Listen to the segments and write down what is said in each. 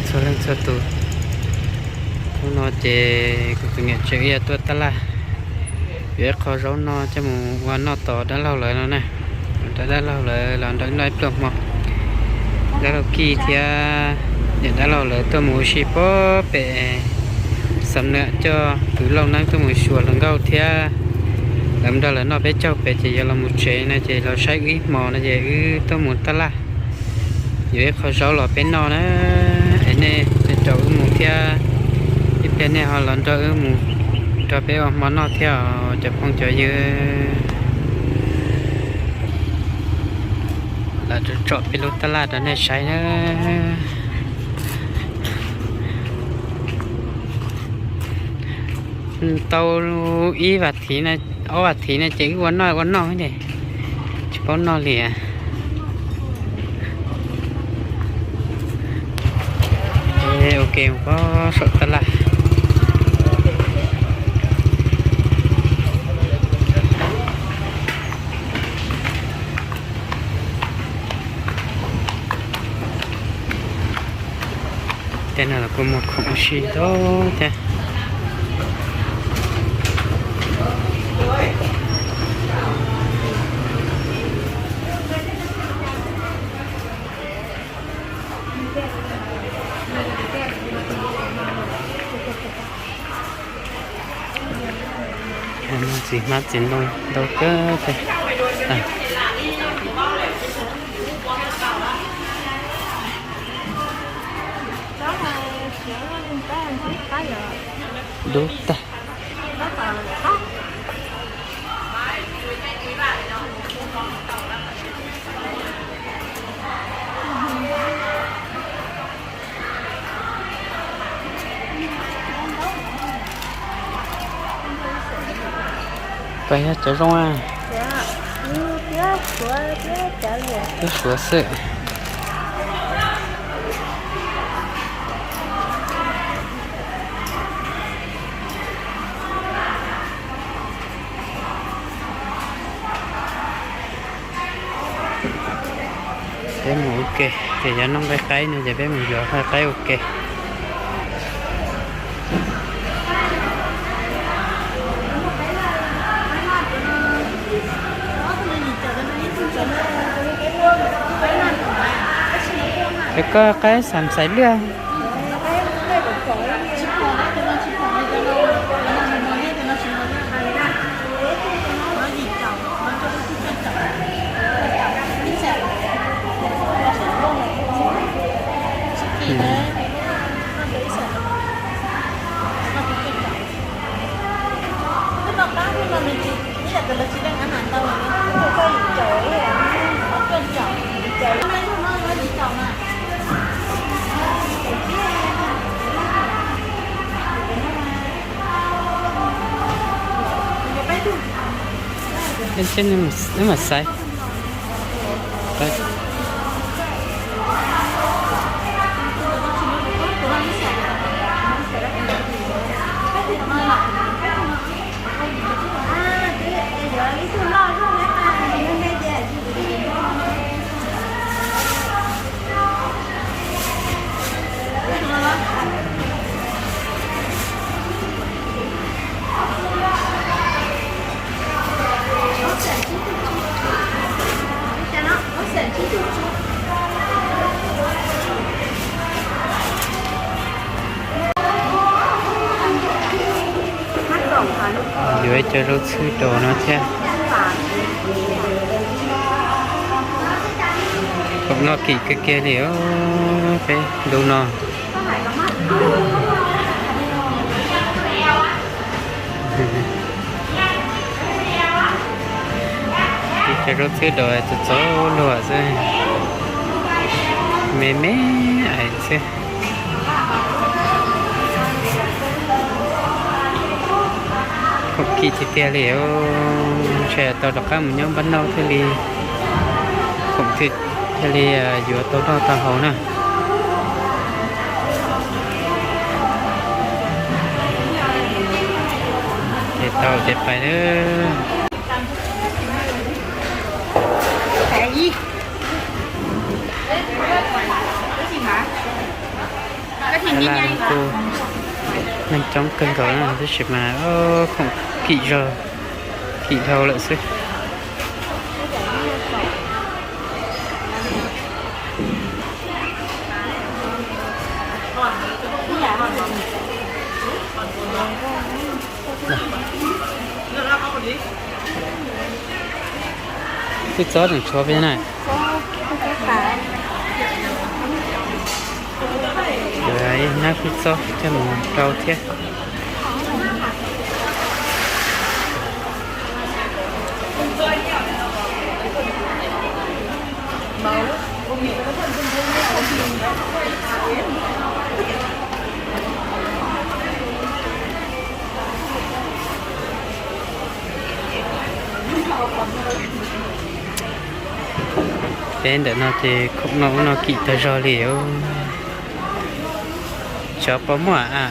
Txhua leej txhua tus, hnub no ces kuv tus niam tsev wb yuav tuaj taj laj, yuav ib qho zaub no coj mus ua noj tos dab laug lawv no na. Rau dab laug lawv los nrog wb noj ib pluag hmo. Dab laug Kij thiab niam dab laug lawv tuaj mus ua si puag pem Xam Nuam, coj tus lauj neeb tuaj mus xyuas hluas nkauj thiab lawv nrog lawv noj peb caug pem ces yuav los mus tsev no ces los saib wb ib hmo no ces wb tuaj mus taj laj. Yuav ib qho zaub los peb noj na, es nej caum wb mus thiab, ib pliag nej ho los nrog wb mus, nrog peb ua hmo noj thiab os cov phooj cov ywg. Lam tsom peb lub taj laj rau nej saib na. Tau ib vas thiv, ob vas thiv no ces wb ua noj ua noj ne, tsis paub noj li. Ok, mus pab saum taj laj. Tej no los kuj muaj khoom ua si ntau thiab. Txiv hmab txiv ntoo ntau kawg thiab. Dub tag. Pais yog cov zoo a. Twb suav xwb. Peb mus ua ke, ces yog noj nqaij qaib no ces peb mus yuav nqaij qaib ua ke. Es koj qaib xam xaiv lwaj. Neb mam xaiv. Yuav cov zaub txhwb rau no thiab. Khoom noj kim kawg kiag li os peb ntu no. Ib co zaub txhwb rau txaus txaus luag xwb, me me ais xwb. Khoom kim tiag tiag li, ntshe tau rov qab mus nyob npab nauj thiaj li, khoom thiaj li yuav tau noj tau haus na. Ces tau ces pais nawb. Laj no kuj neeg coob kawg nkaus na, tab sis mas khoom kim zog, kim dhau lawm xwb. Hwj txob tseem tshuav peb na. Ib hnab hwj txob coj mus rau thiab. Peb ntawm no ces khoom noj ub no kim tag zog li. Tsov pos muaj a.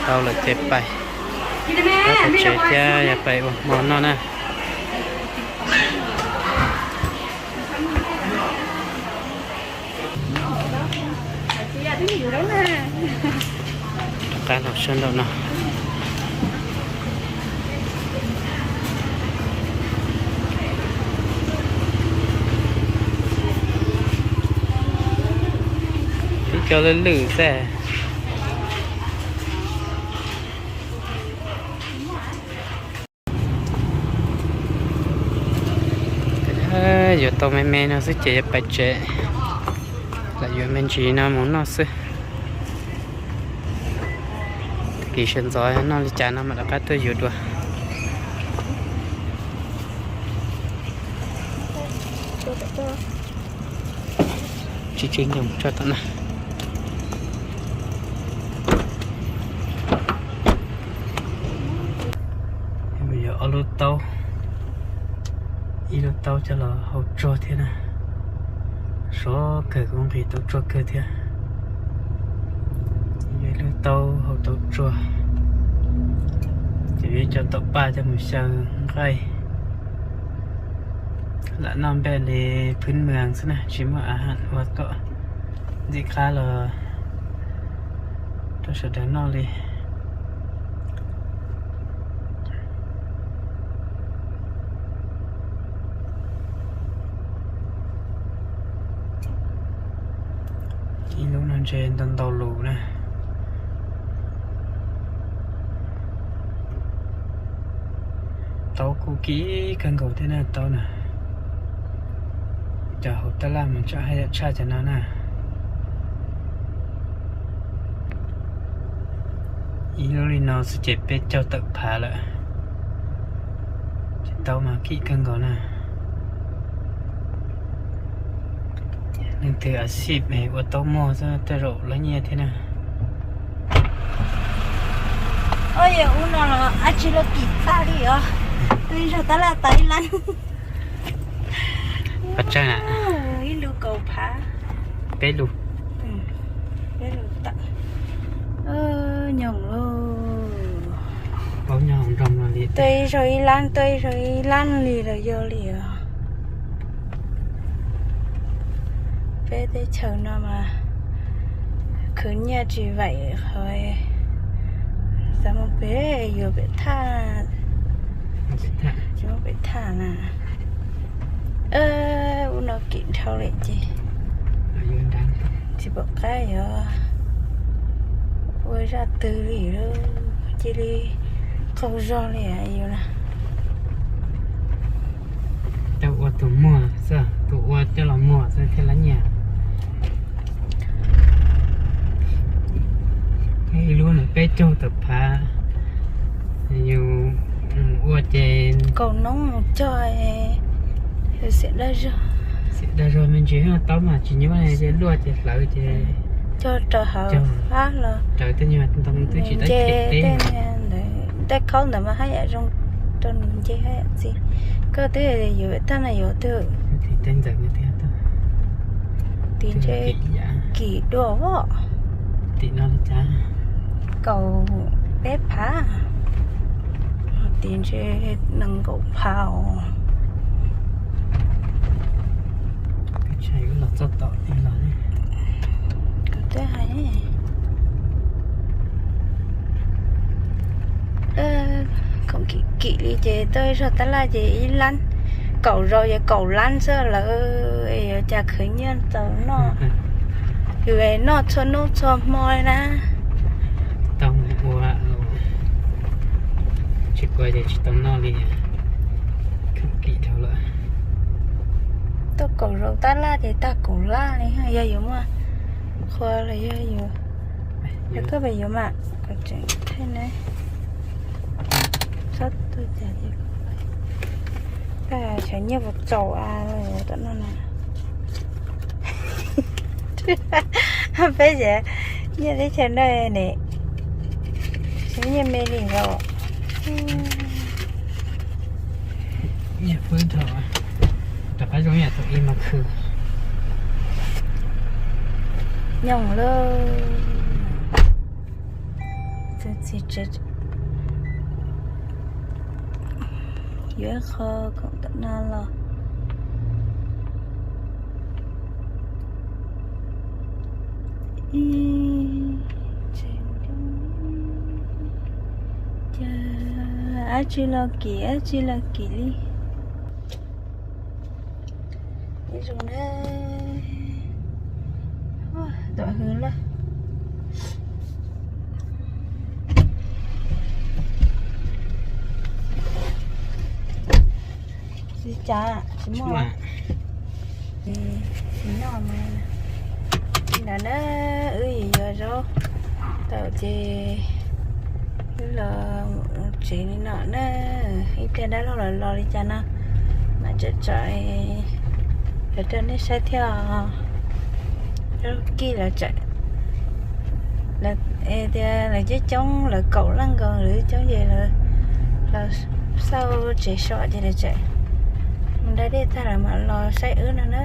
Tau lawm ces pais, pais tsev thiab yog pais ua hmo noj na. Rov qab los sab nraum no. Ib co lwj lwj xwb. Yuav tau me me no xwb ces yuav pais tsev, lam yuav me ntsis no mus noj xwb. Tag kis sawv ntxov noj li cas no mam rov qab tuaj yuav dua. Tsis tsis nyoos tso tom na. Yog ob lub taub, ib lub taub coj los hau tsuag thiab na. Sov kawg, kuv nqis tau tsuag kawg thiab. Yog ib lub taub hau tau tsuag, ces yuav coj tau paj coj mus xyaw nqaij. Lam noj npej li phwb mws xwb na, tsis muaj a ham ua kom ntxim qab los rau sawv daws noj li. Ib lub no ntshe ntau ntau lus na. Taub kuj kim kawg nkaus thiab na, taub na. Cov hauv tab laj mas tsam haj yam tshaj cov no na. Ib lub li no xwb ces peb caug tawm phav lawm. Ces taub mas kim kawg nkaus na. Leej twg a xij ua taub muag xwb tej zaum lawv nyiaj thiab na. Oj, yog ub no los ab tsi los kim tag li os. Twb zog tab laj tas ib lab. Pab tsawg na? Ib lub kaum phav. Peb lub. Peb lub tawm. Nyoos lauj. Tuaj ib zaug ib lab, tuaj ib zaug ib lab li los yog li os. Peb teb chaws no mas khwv nyiaj tsis vaim qhov xav mus pem yuav pem thaj, tsis muaj pem thaj na. Ub no kim dhau lawm ces tsis pom qab yuav ua zaj twg li lawm, cia li qaug zog li yus na. Coj ua tus muag xwb, tus ua coj los muag xwb thiaj lab nyiaj. Ib lub no peb caug tawm phav, yus ua ces kaus noob mus cog, xiam dag zog, xiam dag zog me ntsis, taub mas tsis nyuaj, luaj ces hlawv ces cog rau hauv fab los raws tej nyuag ntoo twb tsis nce tej ntawd, tej khaub ntawd mas haj yam zoo rau nws nce haj yam txi. Koj twb yuav pem thaj na yuav twg? Tej ntxawm tiag. Tim ntshe kim dua os. Tim no li cas? Kaum peb phav. Tim ntshe nees nkaum phav os. Kuv twb hais khoom kim kim li ces tau ib zog tab laj ces ib lab, kaum zaus ces kaum lab xwb lawm, yuav cas khwv nyiaj txaus noj. Yus noj txhua hnub txhua hmo li na. Tau ua tsis kuav ces tsis tau noj li, khoom kim dhau lawm. Tau kaum zaus tab laj ces tag kaum lab li, yog yus muaj qhua los yog yus, yog koj pes yuav mam kom tseem theej ne. Txhob tuaj cas ces, tag xyov nyiaj puas txaus a, tom no na. Peb xyov nyiaj teb chaws no ne, xyov nyiaj me li os. Nyiaj pw dhau, rov qab zoo yam thaum ub mas khwv. Nyob lawm. Tus txiv tsev yuav qho khoom tom no los. Ib, cas dab tsi los kim, dab tsi los kim li. Ib zoo na, tom hwv lawm. Tsis cas, tsis muaj. Tsis noj mas. Li ntawd na, wb yuav zaub tau ces wb los tsev li no na. Ib pliag dab laug los los li cas no mas tseem tso, lawv rau nej saib thiab. Dab laug kij lawv tseem, tias lawv coob coob, lawv kaum leej nkaus, lawv coob ces lawv los xauj tsev so ces lawv tseem mus da dej tag lawv mam los saib wb no na.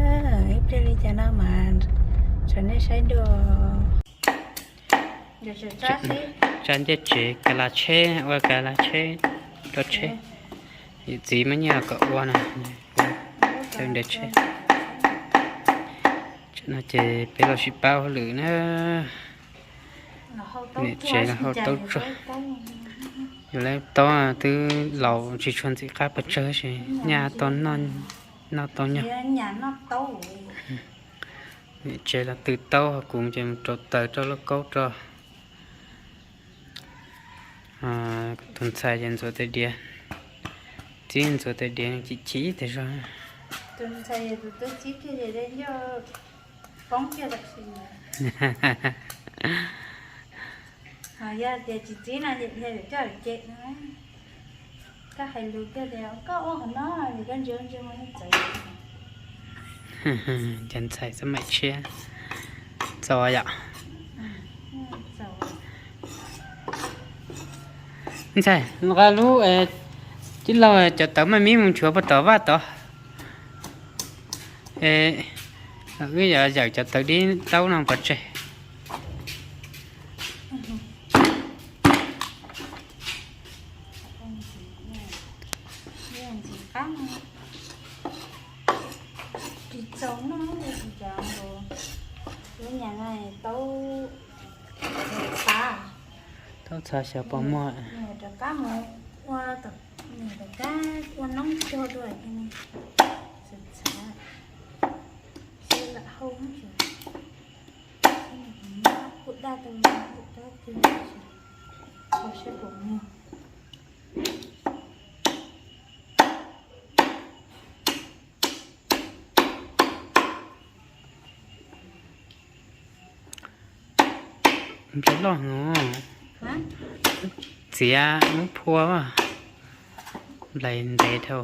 Ib pliag li cas no mas tso nej saib dua. Tsa ntiaj tsev, ka la tsheb, ua ka la tsheb rau tsheb. Yawm txiv muab nyiaj kom ua no, nte tsheb. Tam no ces peb los sib pab hauj lwm na. Niam tsev los hau taub tsuag. Yus lawv taub twb laus tsis tshua ntxim qab pes tsawg ces nyaj tau noj tau nyob. Niam tsev los tw taub, kuv ces mus rau taws rau lauj kaub rau. Tus ntxhais ces ntxuav tais diav, txib ntxuav tais diav chim chim tes zog. Yog tias tsis txib no ces coj cem no. Koj hais lus kiag tias koj ua qhov no es koj ntsia ntsia mus txawv. Cov ntxhais xab maim tshiab txaus yom. Ntxhais, nqa lub tij laug cov tawv maj mib mus nchuav puag tom vaj tod. Wb yuav zawm cov tawv dib taub no pov tseg. Tsis txaus noj li cas, lub nyam no taub txhav, taub txhav xyov puas muaj. Rov qab mus ua, rov qab ua noob cog dua, txhav txhav, seb lam hau, kuv daj tau, kuv daj tau, seb puas muaj. Nplej loj no, txiav muab phua, nplej ntev dhau.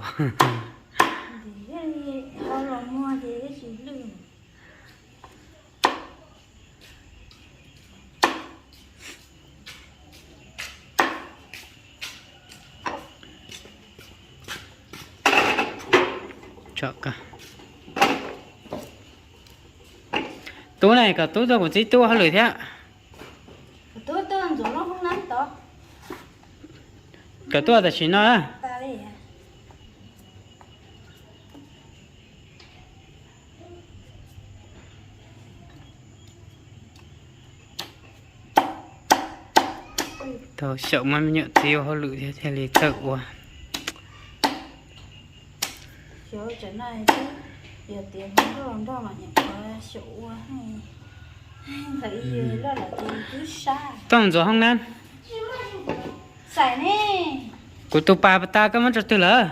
Tso koj. Tub ne, kom tub tuaj kuv txiv tub hauj lwm thiab. Kom tuaj tam sim no na. Tau xyaum muab me nyuam txiv ua hauj lwm thiab thiaj li txawj ua. Tuaj ntxuav hoob nab. Kuv tus pas tas koj muab rau twg lawm?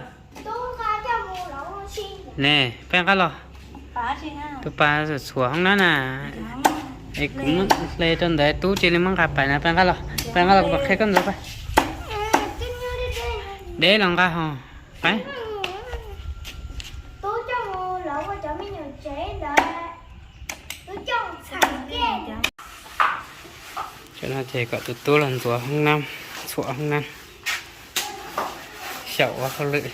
Ne, peb nqa los. Tus pas txhuam hoob nab na. Es kuv muab hle rau ntawd, tub cia li muab nqa pais na, peb nqa los, peb nqa los kuv mam qhia koj ntxuav pais. Deb los nqa ho. Peb. Tam no ces kom tus tub los ntxuav hoob nab, txhuam hoob nab, xyaum ua hauj lwm.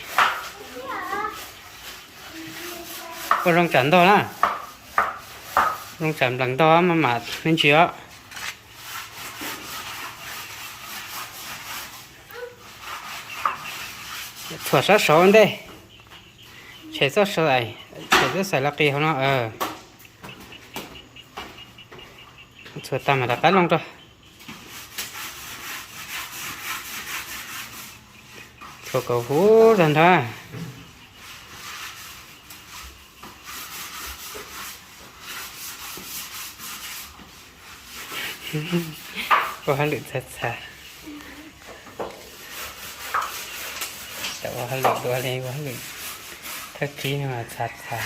Ua zoo tsam ntog na, zoo tsam nplees ntog maj mam me ntsis os. Txhuam sab saud ua ntej, tshem txoj saud, tshem txoj xaim los qis hauv no. Txhuam tag mam rov qab loo rau. Txhuam kom huv tag nrho. Ua hauj lwm txhav txhav. Tam ua hauj lwm dua li ua hauj lwm thawj kib no txhav txhav.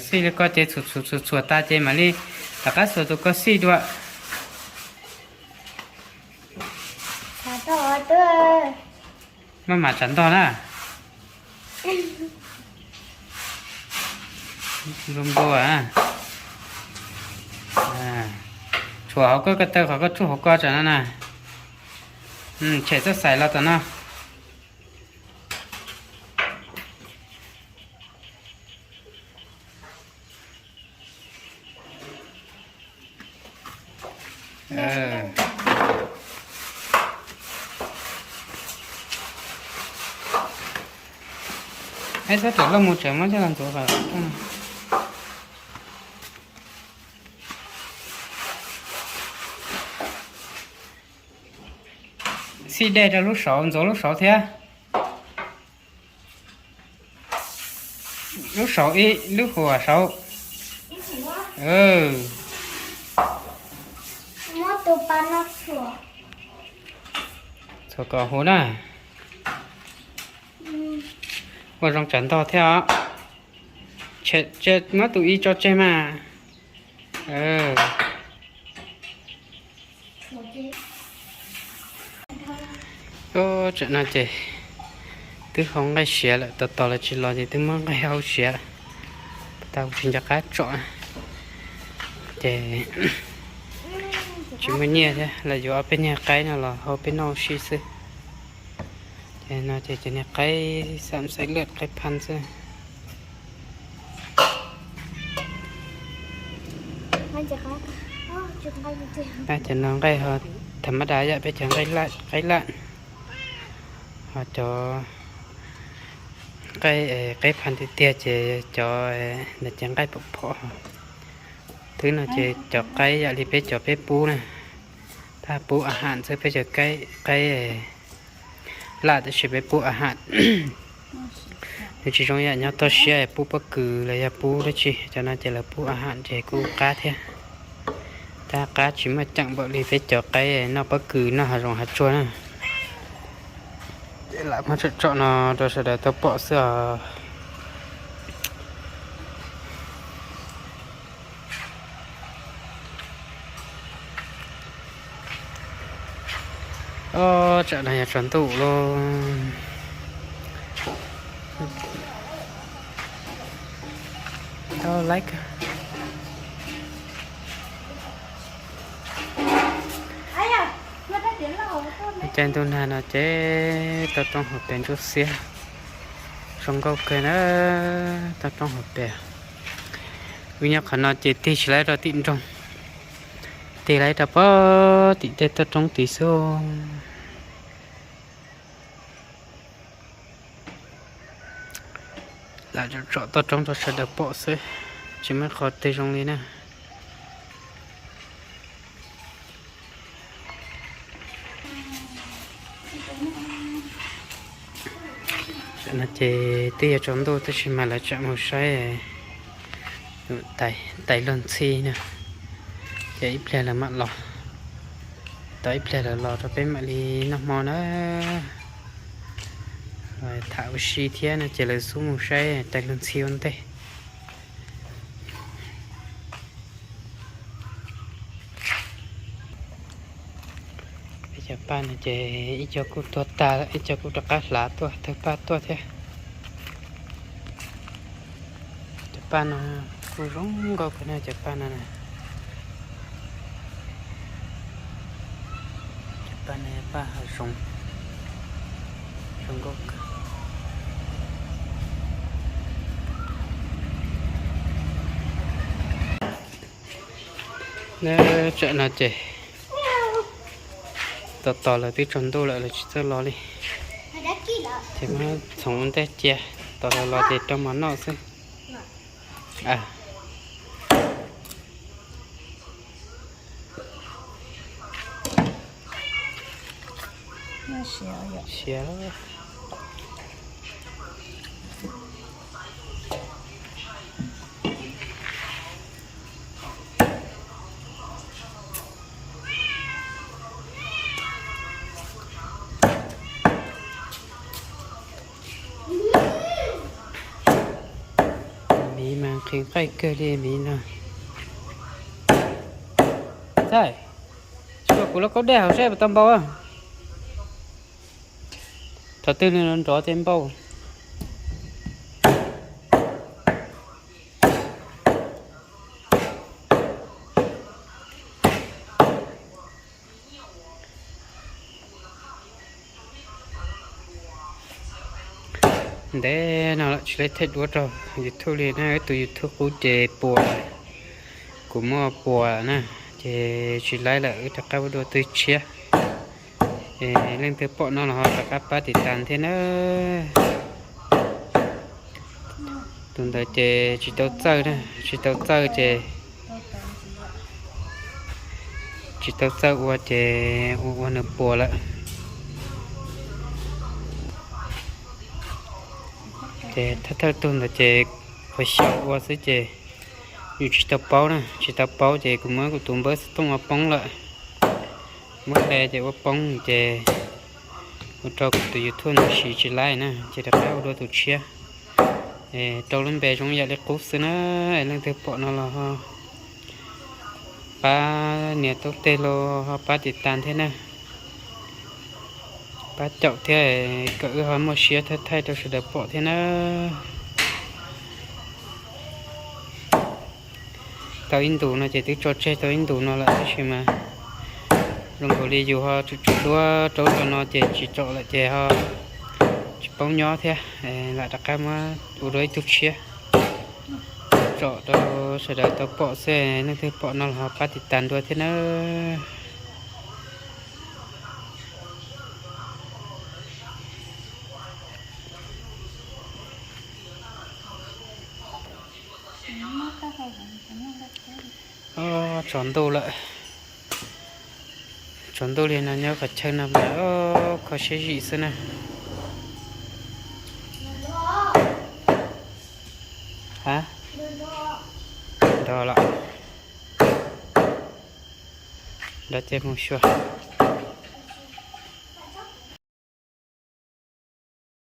Xij li ko ces txhuam txhuam txhuam txhuam tas ces mam li rov qab xuas tus ko xij dua. Maj mam tsam ntog na. Zoo npua. Tshuam hauv koj ko taw qhov koj tsuj hauv ko tsam no na. Tshem txoj xaim los tom no. Ib sab ram loj mus tseem muab coj los ntxuav kom. Xij dej rau lub saud, ntxuav lub saud thiab. Lub saud ib lub huam saud. Txhuam kom huv na. Ua zoo tsam ntog thiab os. Muab tus ib tso tseg mas. Tsam no ces twb hau nqaij siav lawm, tos tos lawv tsis los ces twb muab nqaij hau siav. Tau tsis nco qab tsom ces tsis muaj nyiaj thiab, lawv yuav ob peb niag qaib no los hau peb noj ua si xwb. Ces no ces cov niag qaib xam xaiv lwj qaib phan xwb. Cov no nqaij ho tham mab dab yam peb cov nqaij qaib laj, ho cov nqaij qaib phan tiag tiag ces cov ntawd ces nqaij pom phom. Twb no ces cov qaib yam li peb cov peb pub na, tab pub a ham xwb, peb cov qaib laj tab sis peb pub a ham. Nws tsis zoo yam nyob toj siab pub pob kws los yog pub dab tsi, cov no ces lawv pub a ham ces kuj qab thiab. Tab qab tsis muaj ceem npaum li peb cov qaib noj pob kws noj hav zoov hav tsuag na. Ces lam muab tsom tsom no rau sawv daws tau pom xwb os. Ob, tsam no yog tsaus ntuj lawm. Caij ntuj nag no ces tau rooj haus pem ntsuab xiab. Zoo nkauj kawg na, toj roob hauv pes. Wb nyob qhov no ces tig tsis laib rau tim nroog, tig laib rau pem tim tej toj roob tid xwb. Lam tsom toj roob rau sawv daws pom xwb, tsis muaj qhov twg zoo li na. Tam no ces twb yuav tsaus ntuj tab sis mas lawv tseem mus saib tais luag ntxhi na, ces ib pliag lawv mam los, tau ib pliag lawv los rau peb mam li noj hmo na. Tham ua si thiab no ces lawv xub mus saib tais luag ntxhi ua ntej. Peb cov paj no ces ib co kuj tuag tag, ib co kuj rov qab hlav tuaj, thawj paj tuaj thiab. Cov paj no kuj zoo nkauj kawg na, cov paj no na. Cov paj no paj hav zoov, zoo nkauj kawg. Tam no ces tos tos lawv twb tsaus ntuj lawm lawv tsis txawj los li. Ces muab txhoov ua ntej cia, tos lawv los ces rau mov noj xwb. Siav. Miv mas nqhis nqaij kawg li miv no. Txawm, tsis ua kuv lub kaub dej hauv seb puas tau npau. Thaum twg nws nrov ces npau. Ntev no lawm tsis laib thaij duab rau YouTube li na, wb tus YouTube qub ces puas, kuv muaj puas na, ces tsis laib lawm wb rov qab ua dua tw tshiab. Leej twg pom no los ho rov qab pab tiv tas thiab na. Tus ntawd ces tsis tau txawj na, tsis tau txawj ces tsis tau txawj ua ces ua ua nws puas lawm. Ces thawj thawj tug ntawd ces qhuav xyaum ua xwb ces yus tsis tau paub na, tsis tau paub ces kuv muab kuv tus npawb xov tooj ua poob lawm. Muab hle ces ua poob ces ua rau kuv tus YouTube no siv tsis laib na, ces rov qab ua dua tus tshiab. Rau lub npe zoo yam li qub xwb na, leej twg pom no los ho pab nias taub teg los ho pab tiv tas thiab na. Pab caum thiab kom wb ho muaj siab thaij thaij rau sawv daws pom thiab na. Tau ib ntus no ces twb tso tseg tau ib ntus no lawm tab sis mas zoo nkaus li yus ho tsum tsum duab rau ub rau no ces tsis tsom lawm ces ho tsis paub nyob thiab, lam rov qab muab ua dua ib tug tshiab tsom rau sawv daws tau pom xwb, leej twg pom no los ho pab tiv tas dua thiab na. Tsaus ntuj lawm, tsaus ntuj li no nyob qhov chaw no mas kho siab zim xwb na. Ha, nrog lawm, nrog ces mus xyuas.